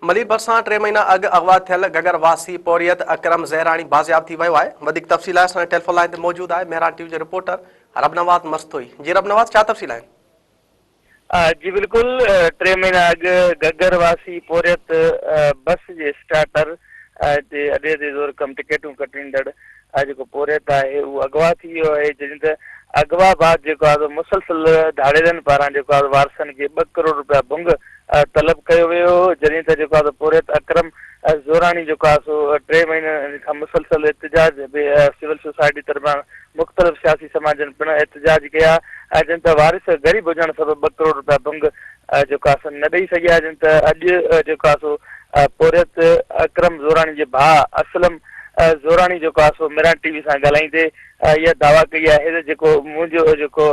ملير ڀرسان ٽي مهينا اڳ اغوا ٿيل گگر واسي پورهيت اڪرم زهراڻي بازياب ٿي ويو آهي. وڌيڪ تفصيل لاء اسان جي ٽيليفون لائين تي موجود آهي مهراڻ ٽي وي جو رپورٽر ربنواز مستوئي. جي ربنواز ڇا تفصيل آهن؟ جي بلڪل ٽي مهينا اڳ گگر واسي پورهيت بس جي اسٽارٽر جي اڏي تي زور ڪم ٽڪيٽون ڪٽيندڙ جيڪو پورهيت آهي اهو اغوا ٿي ويو آهي جڏهن ته اغوا بعد جيڪو آهي مسلسل ڌاڙيلن پاران جيڪو آهي وارثن کي ٻه ڪروڙ رپيا ڀنگ طلب ڪيو ويو هو جڏهن ته جيڪو آهي پورهيت اڪرم زوراڻي جيڪو آهي سو ٽي مهينن کان مسلسل احتجاج به سول سوسائٽي طرفان مختلف سياسي سماجن پڻ احتجاج ڪيا جڏهن ته وارث غريب هجڻ سبب ٻه ڪروڙ رپيا ڀنگ جيڪو آهي سو نه ڏئي سگهيا جڏهن ته اڄ جيڪو آهي سو پورهيت اڪرم زوراڻي جي ڀاء اسلم زوراڻي جيڪو آهي سو ميران ٽي وي سان ڳالهائيندي اها دعويٰ ڪئي آهي ته جيڪو منهنجو جيڪو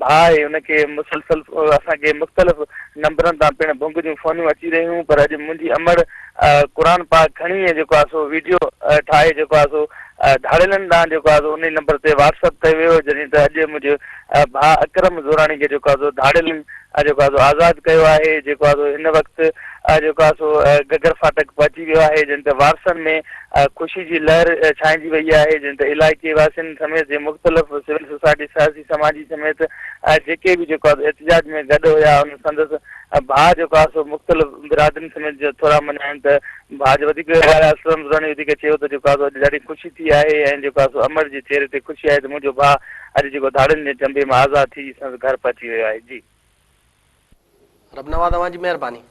ڀاء آهي ان کي مسلسل اسان کي مختلف نمبرن تان پڻ ڀنگ جون فونيون اچي رهيون هيون پر اڄ منهنجي امڙ قرآن پاڪ کڻي ۽ جيڪو آهي سو ويڊيو ٺاهي جيڪو آهي سو ڌاڙيلن ڏانهن جيڪو آهي سو انهي نمبر تي واٽس اپ ڪيو ويو جڏهن ته اڄ منهنجي ڀاء اڪرم زوراڻي کي جيڪو آهي سو ڌاڙيلن جيڪو آهي سو آزاد ڪيو آهي جيڪو آهي سو هن وقت جيڪو آهي سو گگر ڦاٽڪ پهچي ويو آهي جنهن ته وارثن ۾ خوشي جي لهر ڇانئجي وئي آهي جنهن ته علائقي واسين سميت جي مختلف سول سوسائٽي سياسي سماجي سميت جيڪي به جيڪو آهي احتجاج ۾ گڏ هيا ان سندس ڀاء جيڪو آهي سو مختلف برادرين سميت جو ٿورا مڃيا آهن ته ڀاء جو وڌيڪ اسلم زراني وڌيڪ چيو ته جيڪو آهي سو اڄ ڏاڍي خوشي ٿي آهي ۽ جيڪو آهي سو امڙ جي چهري تي خوشي آهي ته منهنجو ڀاء اڄ جيڪو ڌاڙين جي چنبي مان آزاد ٿي سندس گهر پهچي ويو آهي. جي. رب نواز اوهان جي مهرباني.